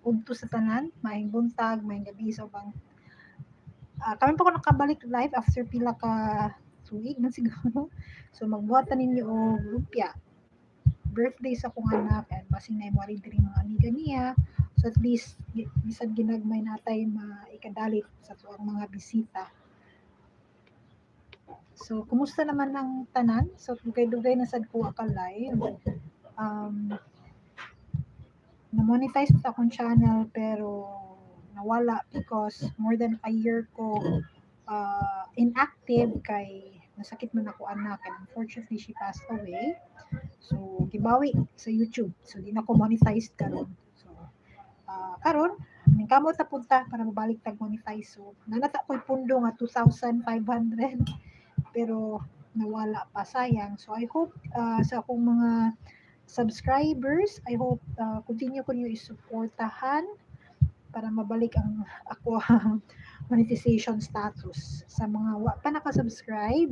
Udto sa tanan, maayong buntag, maayong gabi sa ubang karon pa ko nakabalik live after pila ka tuig na siguro. So magbuhat ta ninyo og lumpia. Birthday sa akong anak and basin na mo diri mga amiga niya. So at least bisan ginagmay natay maikadalit sa atuang mga bisita. So kumusta naman ang tanan? So dugay-dugay na sad ko ka live. Na-monetize sa akong channel pero nawala because more than a year ko inactive kay nasakit man ako anak and unfortunately she passed away. So gibawi sa YouTube. So di na ko monetized karon. So karon ningkamot na punta para mabalik tag monetize. So nanata ko'y pundo nga 2,500 pero nawala pa, sayang. So I hope sa akong mga subscribers, I hope continue ko niyo isuportahan para mabalik ang ako monetization status. Sa mga wa pa naka-subscribe,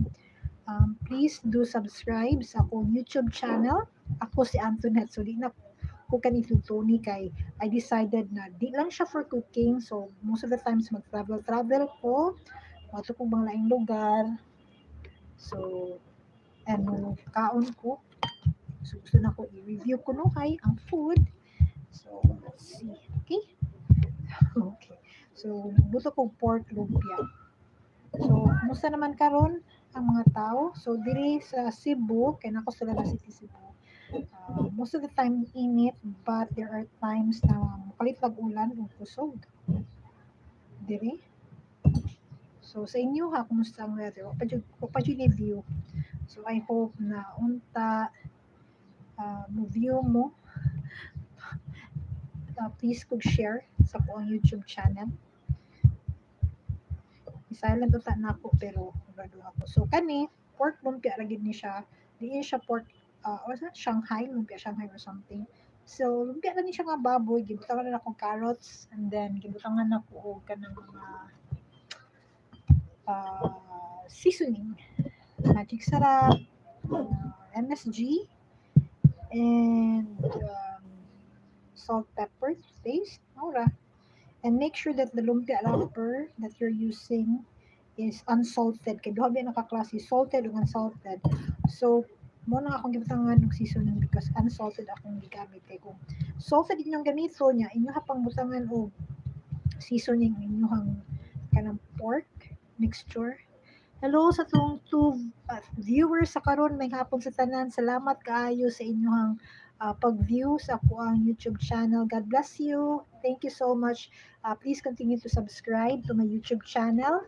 please do subscribe sa akong YouTube channel. Ako si Antoinette. So di na ko kanito Tony kay I decided na di lang siya for cooking. So most of the times mag-travel travel ko, moadto ko mga laing lugar. So and kaon ko. So gusto na ko i-review ko no kay ang food. So let's see. Okay? Okay. So nagluto ko pork lumpia. So kumusta naman karon ang mga tao? So diri sa Cebu, kay nako sa Lanao City, Cebu. Most of the time init, but there are times na mukalit lag ulan ug kusog. Diri. So sa inyo ha, kumusta ang weather? Wa pa jud ni view. So I hope na unta mo view mo. Please kog share sa akong YouTube channel. I-silent unta nako pero grado ako. So kani pork lumpia ra gid ni siya. Di siya pork what's that? Shanghai, lumpia Shanghai or something. So lumpia ra ni siya nga baboy, gibutangan na akong carrots and then gibutangan nako og kanang mga seasoning. Magic sarap, MSG, and salt, pepper to taste. Mao ra. And make sure that the lumpia wrapper that you're using is unsalted. Kay duha ba nakaklase, salted ug unsalted. So, mo na akong gibutangan og seasoning because unsalted akong gigamit kay kung salted inyong gamito niya, inyo ha pang butangan og seasoning inyong kanang pork mixture. Hello sa atong two viewers sa karon, may hapon sa tanan. Salamat kaayo sa inyong pag-view sa akoang YouTube channel. God bless you. Thank you so much. Please continue to subscribe to my YouTube channel.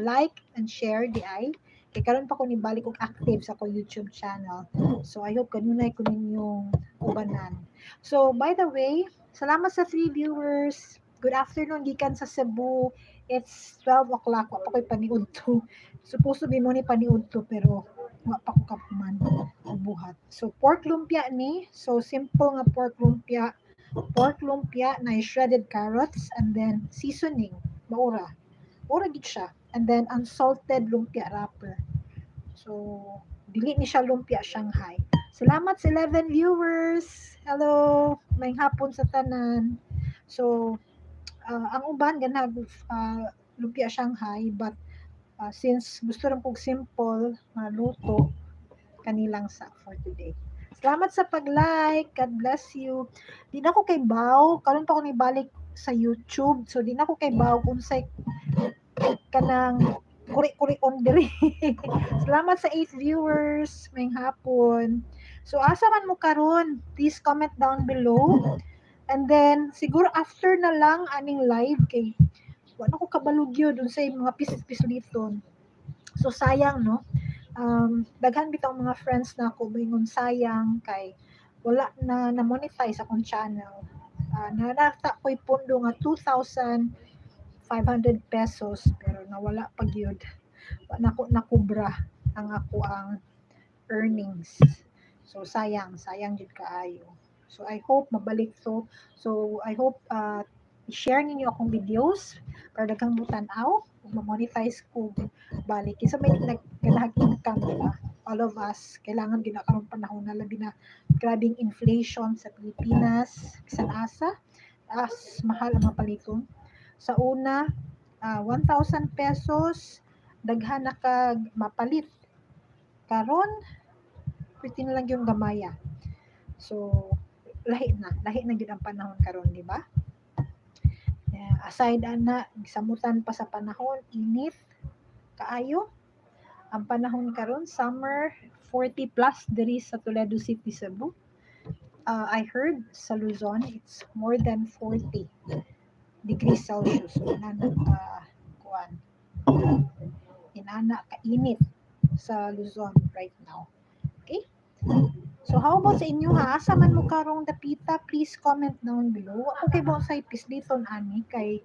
Like and share diay. Kay karon pa ko nibalik og active sa akong YouTube channel. So I hope kanunay ko ninyong ubanan. So by the way, salamat sa three viewers. Good afternoon gikan sa Cebu. It's 12 o'clock. Wa pa ko'y paniudto. Supposed to be mo ni paniudto pero wa pa ko kapuman og buhat. So pork lumpia ni. So simple nga pork lumpia. Pork lumpia na shredded carrots and then seasoning. Mao ra. Mao ra gid siya. And then unsalted lumpia wrapper. So dili ni siya lumpia Shanghai. Salamat sa 11 viewers. Hello. Maayong hapon sa tanan. So ang uban ganahag lumpia Shanghai, but since gusto rin kog simple nga luto, kanilang sa for today. Salamat sa pag-like. God bless you. Di na ko kay baw. Karon pa ko nibalik sa YouTube. So di na ko kay baw unsay kanang kuri-kuri on diri. Salamat sa 8 viewers. Maayong hapon. So asa man mo karon? Please comment down below. And then siguro after na lang aning live kay wala ko kabalo gyud unsay mga pisit-pisliton. So sayang, no. Daghan bitaw mga friends na ako moingon sayang kay wala na na-monetize akong channel. Nanata ko'y pundo nga 2,500 pesos pero nawala pa gyud. Wa na ko nakubra ang ako ang earnings. So sayang, sayang jud kaayo. So I hope mabalik to. So I hope i-share ninyo akong videos para daghang mutan-aw ug ma-monetize ko balik. Kinsa may nagganahag income, di ba? All of us kailangan gyud na karong panahon na, labi na grabeng inflation sa Pilipinas, bisan asa. As mahal ang mga paliton. Sa una, 1,000 pesos, daghan na kag mapalit. Karon, pwede na lang yung gamaya. So, lahi na gyud ang panahon karon, di ba? Yeah, aside ana, gisamutan pa sa panahon, init kaayo. Ang panahon karon, summer, 40 plus diri sa Toledo City, Cebu. I heard sa Luzon, it's more than 40 degrees Celsius. So, inana ka kuan. Inana kainit sa Luzon right now. Okay? So how about sa inyo, ha? Asa man mo karong dapita? Please comment down below. Ako kay ba sa pisliton ani kay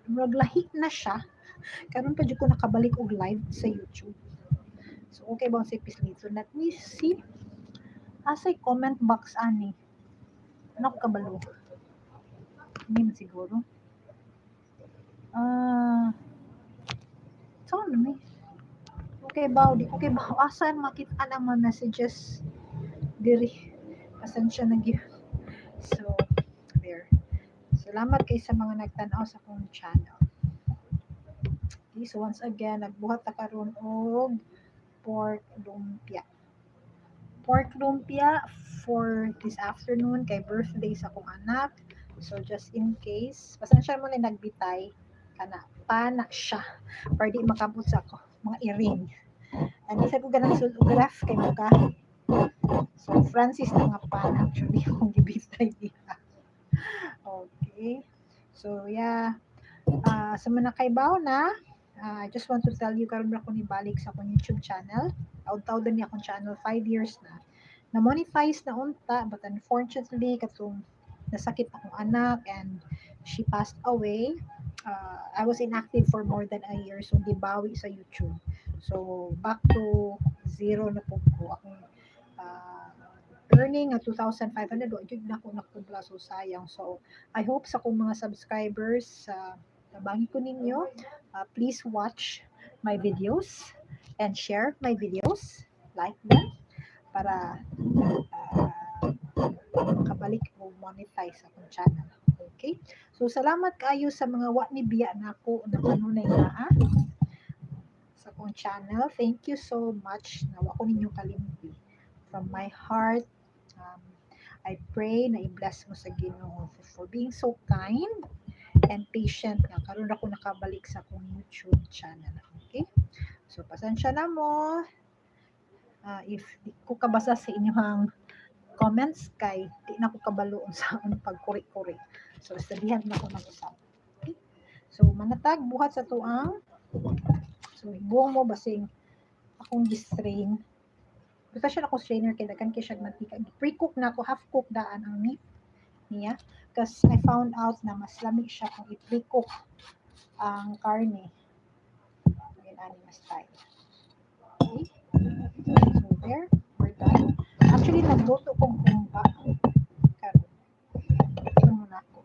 murag lahi na siya. Karon pa jud ko nakabalik og live sa YouTube. So okay ba sa pisliton? Let me see. Asay comment box ani? Ano ko kabalo? Hindi man siguro. Ah, saan na ni? Okay ba? Di ko kay ba asa makita ang mga messages diri. Pasensya na gyud. So, there. Salamat kay sa mga nagtan-aw sa akong channel. Okay, so once again, nagbuhat ta karon og pork lumpia. Pork lumpia for this afternoon kay birthday sa akong anak. So just in case, pasensya mo na nagbitay kana pana siya para di makabot sa ako mga iring. Ano sa ko ganang sulod og ref kay muka. So Francis na nga pan actually akong gibitay diha. Okay. So yeah, sa mga nakaibaw na, I just want to tell you karon ra ko nibalik sa akong YouTube channel. Taud-taud na ni akong channel, 5 years na. Na-monetize na unta, but unfortunately katong nasakit akong anak and she passed away. I was inactive for more than a year, so gibawi sa YouTube. So back to zero na po ko akong earning nga 2,500, wa jud nako nakubla, so sayang. So I hope sa akong mga subscribers, sa tabangi ko ninyo, please watch my videos and share my videos, like them para makabalik o monetize akong channel. Okay? So salamat kaayo sa mga wa ni biya nako na kanunay naa sa akong channel. Thank you so much na wa ko ninyo kalimti. From my heart, I pray na i-bless mo sa Ginoo for being so kind and patient nga karon ra ko nakabalik sa akong YouTube channel. Okay? So pasensya na mo if di ko kabasa sa inyong comments kay di na ko kabalo sa pagkuri-kuri. So sabihan na ko mag-usap. Okay? So manatag buhat sa tuang. So ibuong mo basing akong gi-strain. Basta siya na ako strainer kay daghan kay siya mantika. Pre-cook na ako, half cook daan ang meat niya. Because I found out na mas lami siya kung i-pre-cook ang karne. Yan ani nga style. Okay? So there, we're done. Actually, nagluto kong humba. Karon. Ito muna ako.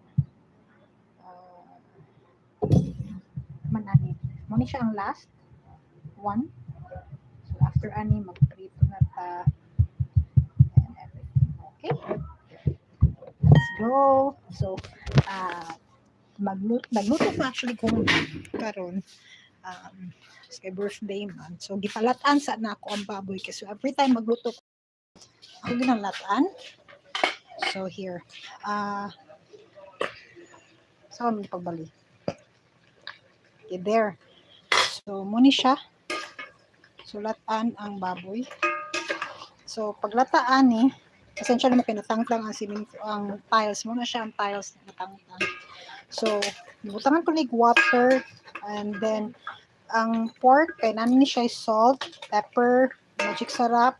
Manani. Mao ni siya ang last one. So after ani, magprito na ta and everything. Okay? Let's go. So, magluto ko actually kung karon kay birthday man. So gipalatan sa nako ang baboy kasi every time magluto ko, ako ginalatan. So here. Ah, saan mo pagbali? Okay, there. So mao ni siya. So latan ang baboy. So paglataan ni, pasensya na mo kay natangtang ang simento, ang tiles mo na siya, ang tiles natangtang. So butangan ko ni water and then ang pork kay nani ni siya salt, pepper, Magic sarap,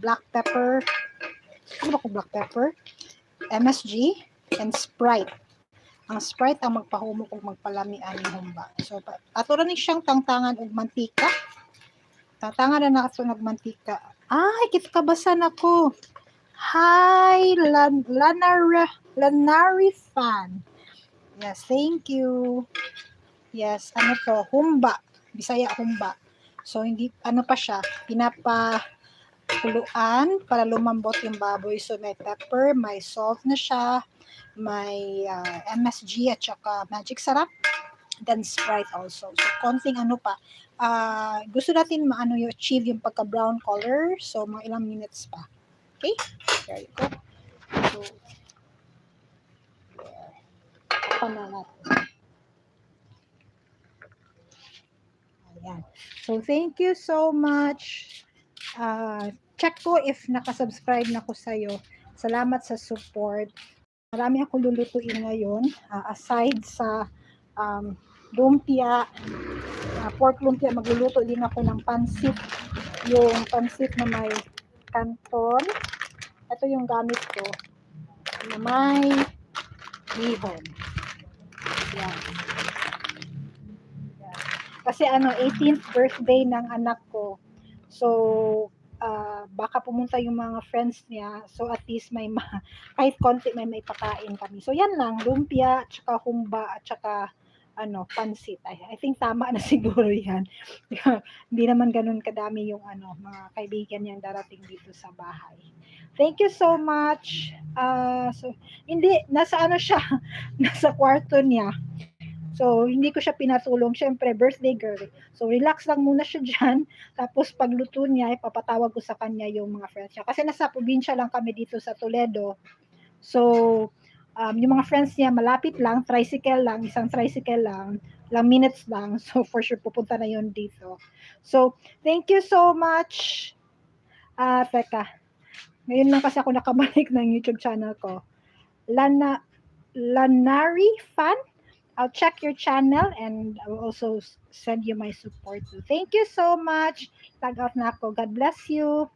black pepper. Ano ba ko black pepper? MSG and Sprite. Ang Sprite ang magpahumok ug magpalami ani humba. So ato ra ni siyang tangtangan og mantika. Tangtangan na nato nag mantika. Ay, kita kabasa nako. Hi, Lanara, Lanari fan. Yes, thank you. Yes, ano to? Humba. Bisaya humba. So, hindi, ano pa siya, pinapa, Kuluan para lumambot yung baboy. So, may pepper, may salt na siya, may MSG at saka magic sarap. Then Sprite also. So, konting ano pa. Gusto natin maano yung achieve yung pagka-brown color. So, mga ilang minutes pa. Okay? There you go. So, there. Takpan na natin. Ayan. So, thank you so much. Check ko if nakasubscribe na ko sa'yo. Salamat sa support. Marami akong lulutuin ngayon. Aside sa lumpia, pork lumpia, magluluto din ako ng pansit. Yung pansit na may canton. Ito yung gamit ko. Na may bihon. Yan. Yan. Kasi ano, 18th birthday ng anak ko. So, baka pumunta yung mga friends niya. So, at least kahit konti may maipakain kami. So, yan lang. Lumpia, tsaka humba, at tsaka ano, pansit. I think tama na siguro yan. Hindi naman ganun kadami yung ano, mga kaibigan niyang darating dito sa bahay. Thank you so much. So, hindi, nasa ano siya, nasa kwarto niya. So, hindi ko siya pinatulong. Siyempre, birthday girl. So, relax lang muna siya dyan. Tapos, pagluto niya, ipapatawag ko sa kanya yung mga friends niya. Kasi nasa probinsya lang kami dito sa Toledo. So, yung mga friends niya, malapit lang, tricycle lang, isang tricycle lang, lang minutes lang. So, for sure, pupunta na yun dito. So, thank you so much. Ah, teka. Ngayon lang kasi ako nakabalik ng YouTube channel ko. Lana, Lanari Fan? I'll check your channel and I will also send you my support too. Thank you so much. Tag out na ako. God bless you.